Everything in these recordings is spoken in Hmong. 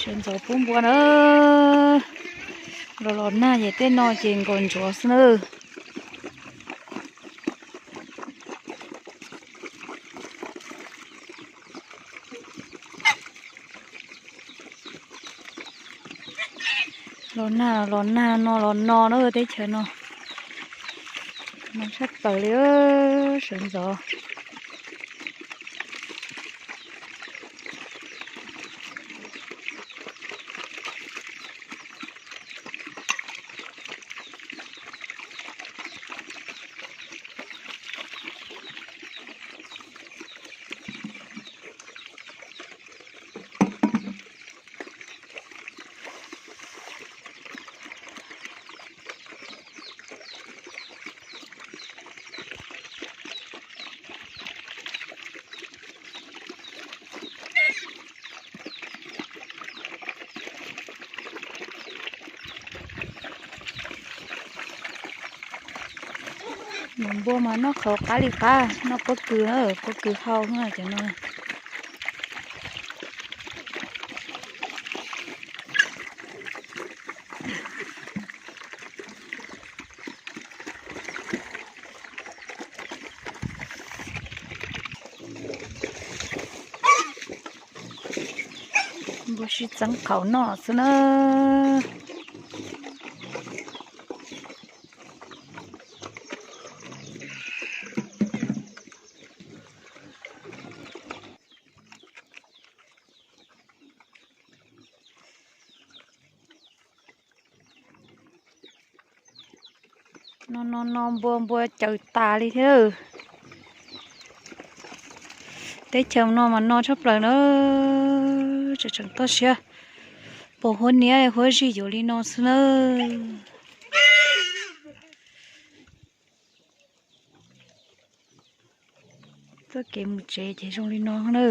Sawv ntxov pub npua na. Los los nag ces tej no ces nkaus ntsuav xwb na. Los nag los nag no los no na, teb chaws no no tshaj plaws li, sawv ntxov. Npua mas noj qhauv qab li qab, noj pob kws na, pob kws hau na cov no. Npua sib txeeb qhauv noj xwb na. No no no npua npua caws tas li thiab. Teb chaws no mas no tshaj plaws na, tseem tseem toj siab, pos huab niab huab zig yuav li no xwb na. Txoj kev mus tsev ces zoo li no na.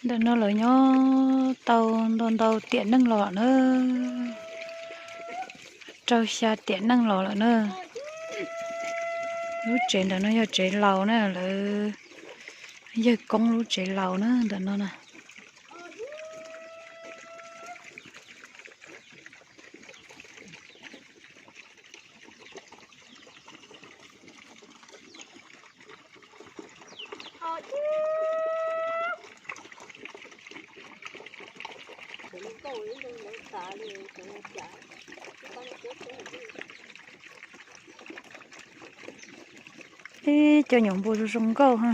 Ntawm no lawv nyob tau ntau ntau tiam neej los lawm na, rau xya tiam neej los lawm na. Lub tsev ntawm no yog tsev laus na, lawv yawg koob lub tsev laus na ntawm no na. Ib co nyuam npua zoo zoo nkauj ha.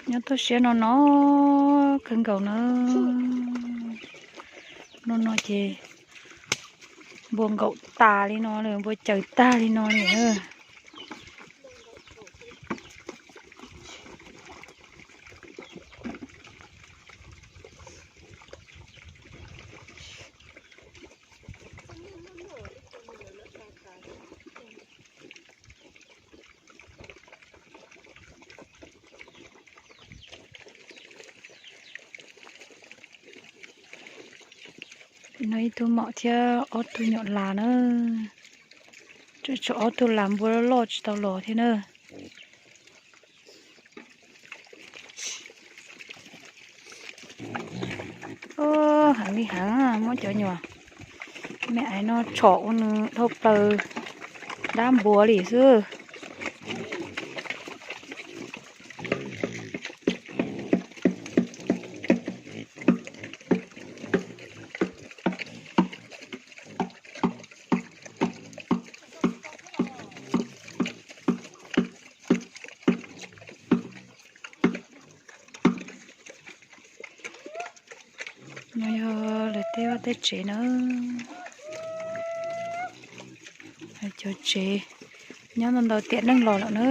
Nyob toj siab no no kawg nkaus na. No no ces npua nkaum tas li no lawm, npua caws tag li no li na. No ib tug maum thiab ob tug nyuam las na. Tseem tshuav ob tug las npua loj loj tsis tau los thiab na. Heev li heev, muab cov nyuam me aiv no tshom ua nws dhau plaws dab npua li xwb. No yog lawv tej vaj tej tsev na. Cov tsev nyob ntau ntau tiam neej los lawm na.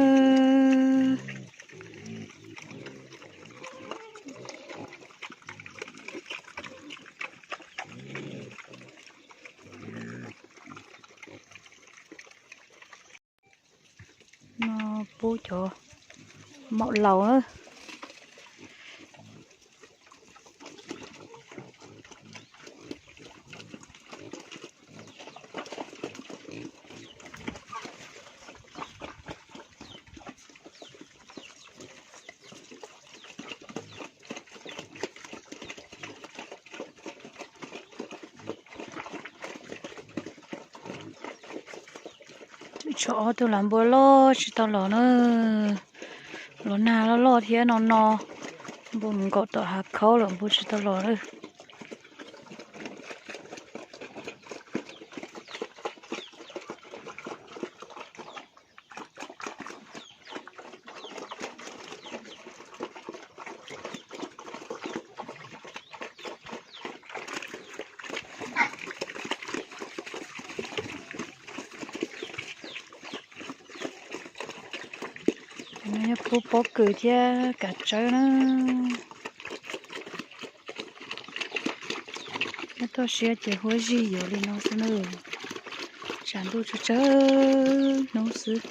No pub cov maum laus na. Tshuav ob tug las npua loj tsis tau los na. Los nag loj loj thiab no no, npua mus nkaum tom hav khaub lawm npua tsis tau los lawm. No yog pub pob kws thiab kav tsawb na. Nyob toj siab ces huab zig yuav li no xwb na. Tshav ntuj tsawg tsawg hnub xwb.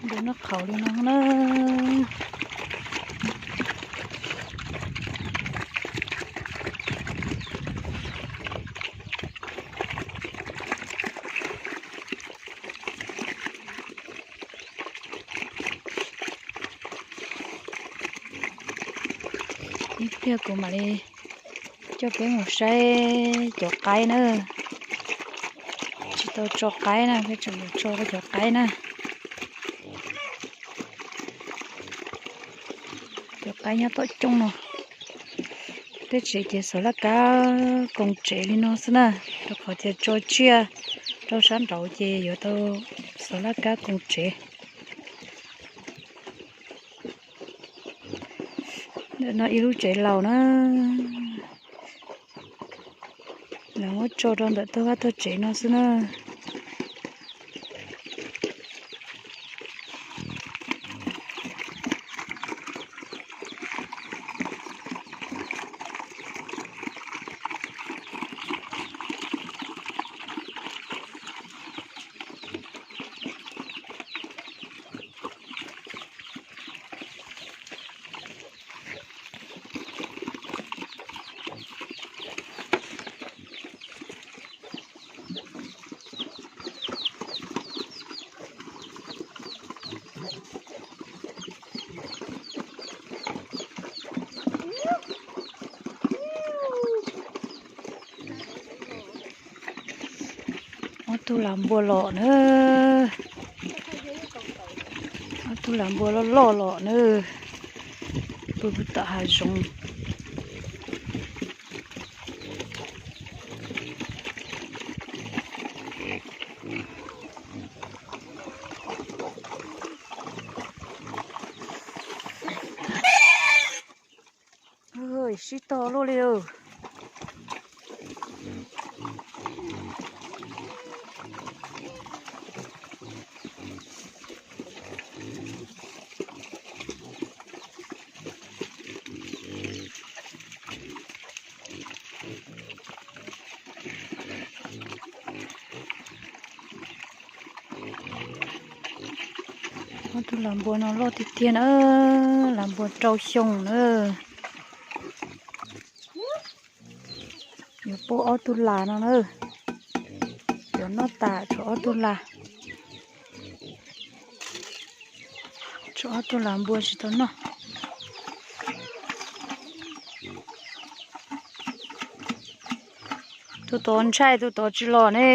Npua noj qhaum li no na. Ib pliag kuv mam li coj peb mus saib cov qaib na. Tsis tau tso qaib na, peb tseem yuav tso cov qaib na. Cov qaib nyob tom cooj no. Tej tsev ces xov laj kab koom tsev li no xwb na, rau qhov tias tso tsiaj rau sab nraud ces yuav tau xov laj kab koom tsev. Ntawm no ib lub tsev laus na, lawv muab tso rau ntawm tog vaj tog tsev no xwb na. Ob tug las npua los na. Ob tug las npua loj loj los na. Pw tom hav zoov. Sib tog luaj li. Tus lam npua no loj tiag tiag na, lam npua rau xyoo na. Yuav pub ob tug lam no na. Yuav noj tas tshuav ob tug lam. Tshuav ob tug lam npua tsis tau noj. Tus tod ntshai tus tod tsis los ne.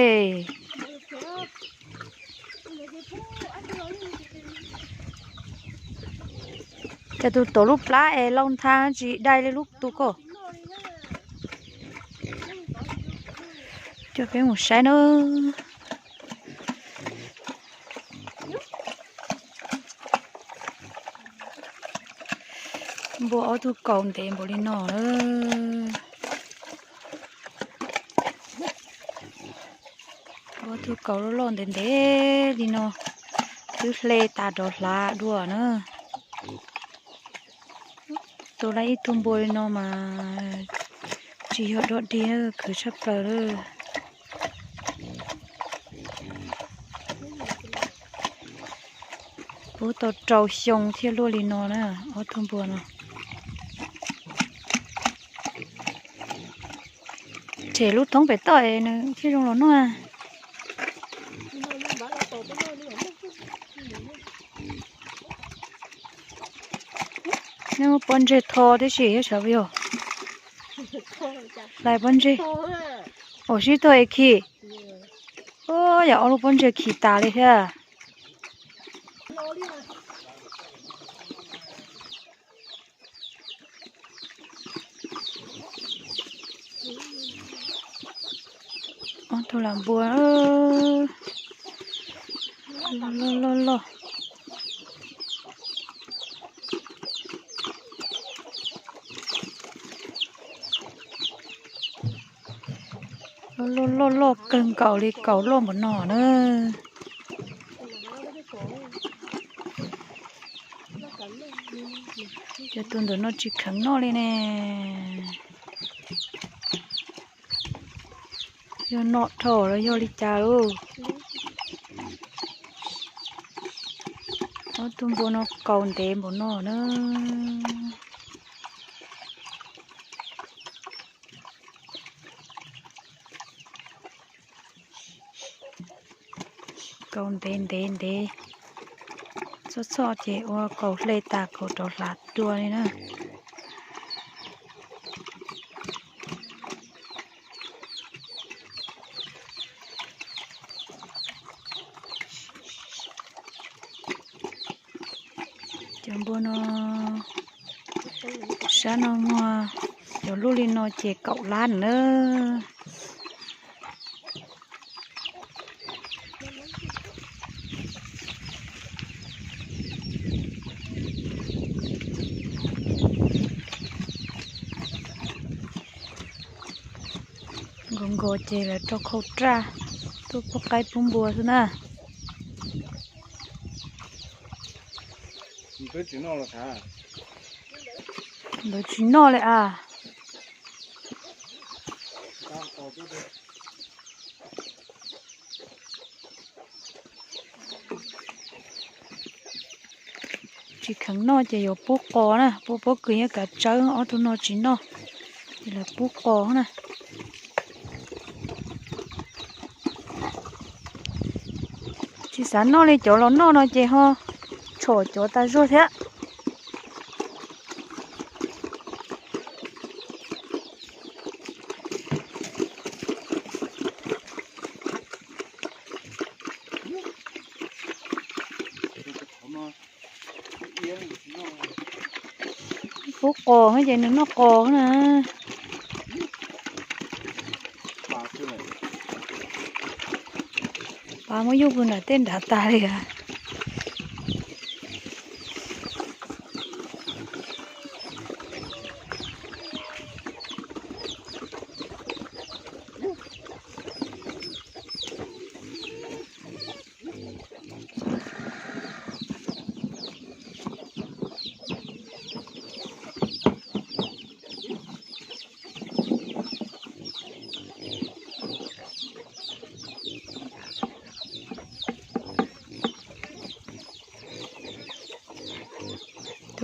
Cas tus tod lub plab es lau ntha tsis dai li lub tus ko. Coj peb mus saib na. Npua ob tug kaus ntev npaum li no na. Npua ob tug kaus loj loj ntev ntev li no, twb hle tas rov hlav dua na. Tua lawm ib tug npua li no mas tsis yog dog dig, khwv tshaj plaws lawm. Pub tau rau xyoo thiaj luaj li no na, ob tug npua no. Them lub thoob pem toj es nws thiaj zoo los noj. Nej muab pob ntseg tho tib si thiab sav yog. Hlais pob ntseg. Ua sib tog es khi. Yog ob lub pob ntseg khi tas li thiab. Ob tug lam npua loj loj loj. Loj loj loj kawg nkaus li, kaus loj npaum no na. Cov tus ntawm no tsis kheev noj li ne. Yog nom dhau los yog li cas lauj? Ob tug npua no kaus ntev npaum no na. Kaus ntev ntev ntev, txhob txhoj ces ua kaus hle tas kaus rov hlav dua li na. Cov npua no, sab no muag cov lub li no ces kaum lab na. Nkaus nkaus ces lawv rau khau raj tuaj pub qaib pub npua xwb na. Ntawd tsis noj li as. Tsis kheev noj ces yuav pub qos na, pub pob kws nyob kav tsawb, ob tug no tsis noj, ces lawv pub qos na. Tsis xav noj li, cov los noj no ces ho tshom cov tas zog thiab. Pub qos ces nws noj qos na. Pav muab yuj pw nram tej nrad tas li.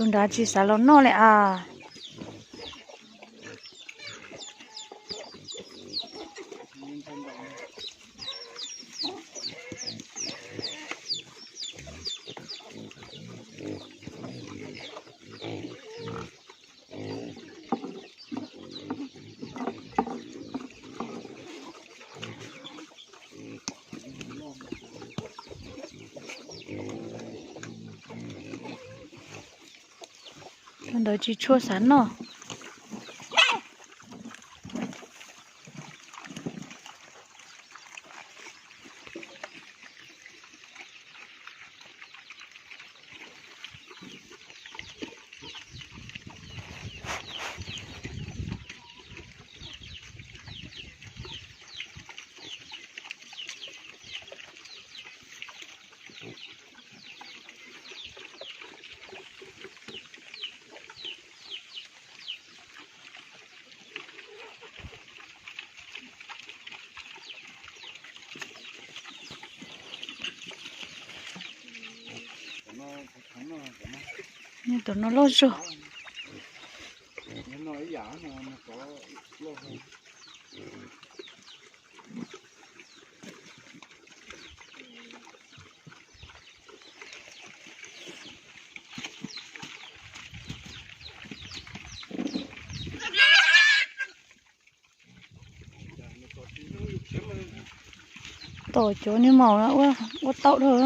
Nrad tsis xav los noj li as. Tus ntawd tsis tshua xav noj. Nws tus no loj zog. Tom cov niag maum no ua tau dhau.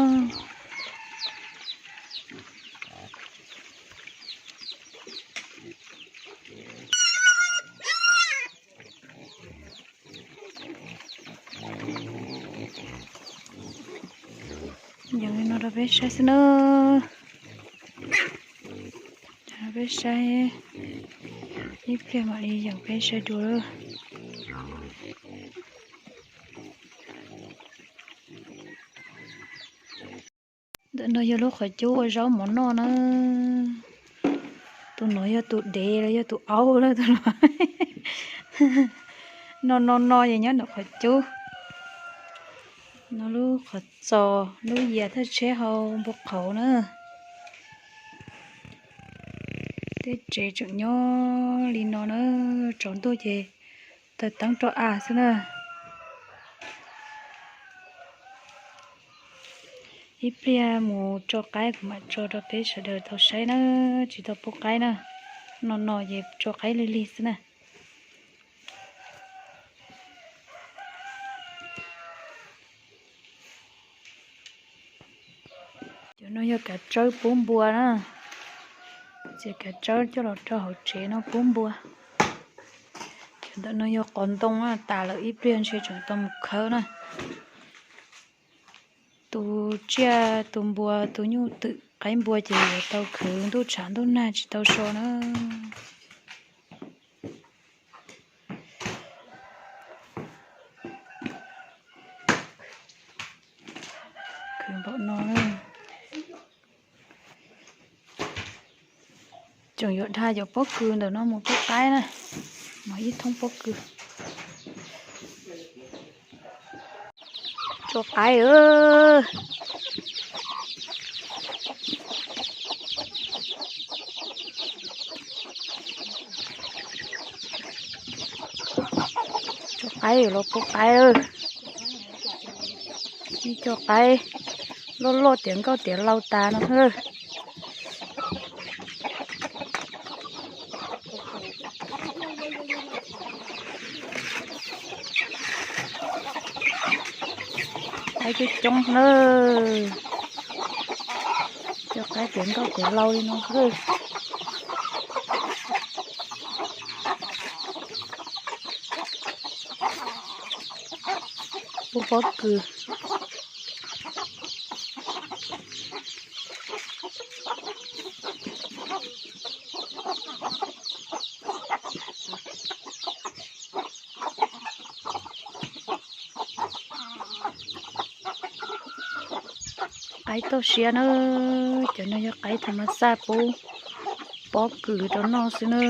Yees li no rau peb saib xwb na. Rau peb saib, ib pliag mam li yees peb saib dua. Ntawm no yog lub qhov cub ua zaub mov noj na. Tus no yog tus dev los yog tus aub lawm tus no. No no no es nyob ntawm qhov cub. No lub qhov txos lub yias thaj tsheb hau npua qhauv na. Tej tsev tseem nyob li no na, tsaus ntuj ces taws teeb rau av xwb na. Ib pliag mus tso qaib kuv mam tso rau peb sawv daws tau saib na, tsis tau pub qaib na. No no ces tso qaib lig lig xwb na. Cov no yog kav tsawb pub npua na. Txiav kav tsawb coj los rau hauv tsev no pub npua. Cov ntawm no yog qos ntoo na, tas lawm ib pliag ntshe tseem tau mus khawb na. Tus tsiaj tus npua tus nyuj twm qaib npua ces yuav tau khwv ntuj tshav ntuj nag tsis tau so na. Khwv npaum no na. Tseem yuav dhau cov pob kws ntawm no mus pub qaib na. Mas ib thoob pob kws. Tso qaib. Tso qaib los pub qaib. Ib co qaib loj loj tiav nkauj tiav laus tas no. Qaib coob coob na. Cov qaib tiav nkauj tiav laus li no xwb. Ua pob kws. Qaib toj siab na, cov no yog qaib tham mas xaj pub pob kws rau noj xwb na.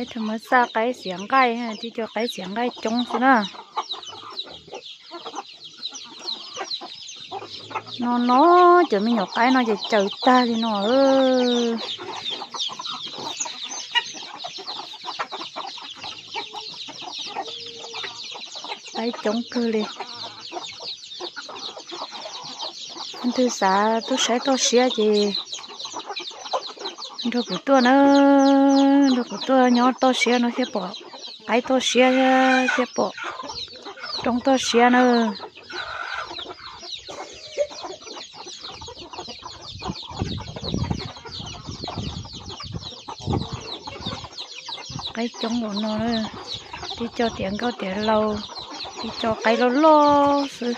Peb rov muab xaj qaib xiav nqaij, tib co qaib xiav nqaij coob xwb na. No no, cov me nyuam qaib no ces caws tag li no. Qaib coob kawg li. Leej twg xav tuaj saib toj siab ces nrog kuv tuaj na, nrog kuv tuaj nyob toj siab no thiaj pom qaib toj siab thiab, thiaj pom roob toj siab na. Qaib coob npaum no na, tib co tiav nkauj tiav laus, tib co qaib loj loj xwb.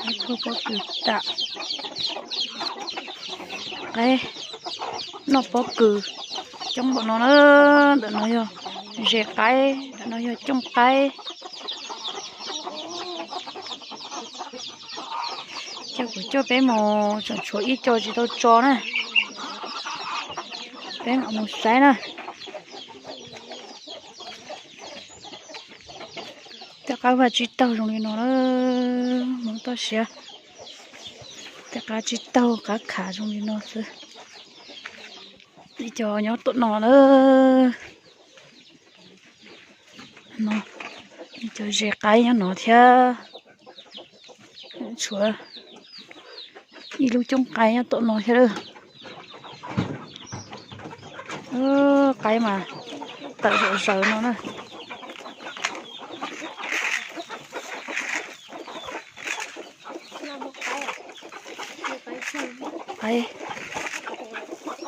Qaib noj pob kws tam, qaib noj pob kws coob npaum no na. Ntawm no yog zes qaib, ntawm no yog cooj qaib. Coj kuv coj peb mus, tseem tshuav ib co tsis tau tso na, peb mam mus saib na. Tej qab vaj tsib taug zoo li no na, hmoob toj siab, tej qab tsib taug qab khav zoo li no xwb. Ib co nyob tom no na. No, ib co zes qaib nyob no thiab. Tshuav ib lub cooj qaib nyob tom no thiab lawm. Qaib mas tawm zom zaws no na. Qaib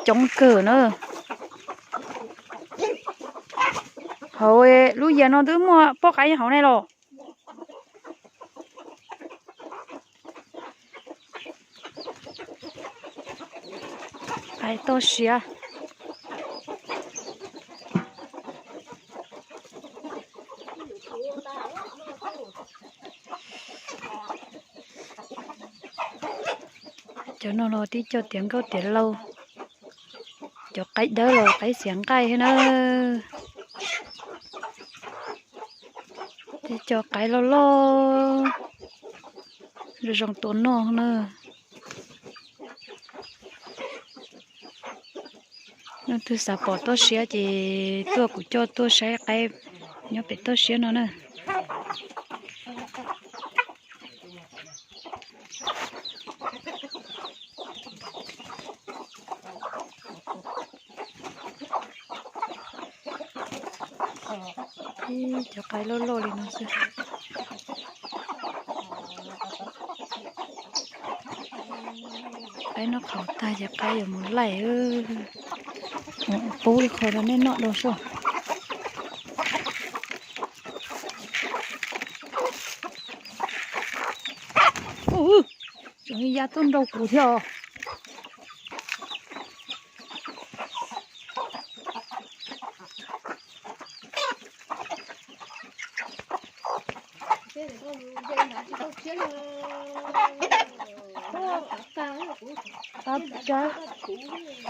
coob kawg na. Hauv lub yias no twb muaj pob qaib nyob hauv ne los. Qaib toj siab. Cov no los tib co tiav nkauj tiav laus. Cov qaib dawb los qaib xiav nqaij thiab na. Tib co qaib loj loj, zoo zoo tua noj na. Leej twg xav pom toj siab ces tuaj kuv coj tuaj saib qaib nyob pem toj siab no na. Ib cov qaib loj loj li no xwb. Qaib noj qhauv tag ces qaib yuav mus laij. Mus pub li qhov rau nej noj dua soj. Ub, tseem ya tuaj nrau kuv thiab os.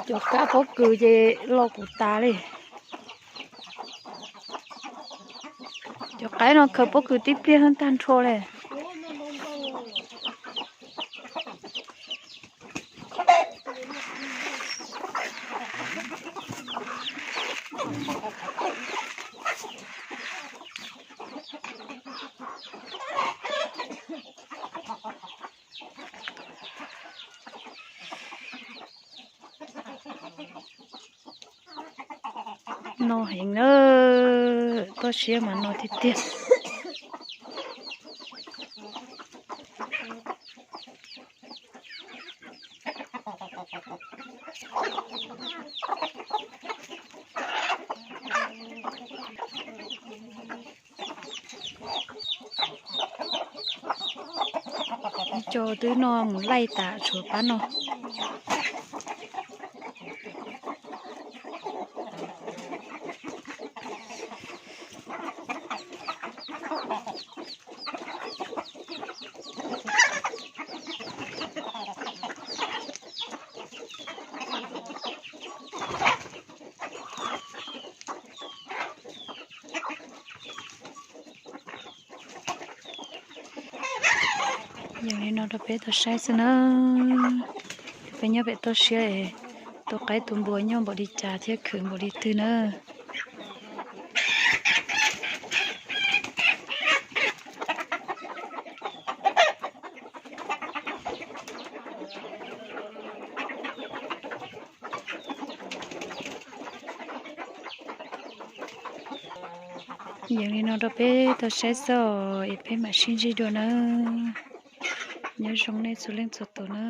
Cov kab pob kws ces los kuv tas li. Cov qaib no khaws pob kws tib pliag tag nrho li. No heev na, toj siab mas no tiag tiag. Ib Cov twb no mus laij tas tshuav pab no. Yees li no rau peb tau saib xwb na. Peb nyob pem toj siab, tus qaib tus npua nyob npaum li cas thiab khwv npaum li twg na. Yees li no rau peb tau saib xwb, es peb mam sib ntsib dua nawb. Nyob zoo nej txhua leej txhua tus na.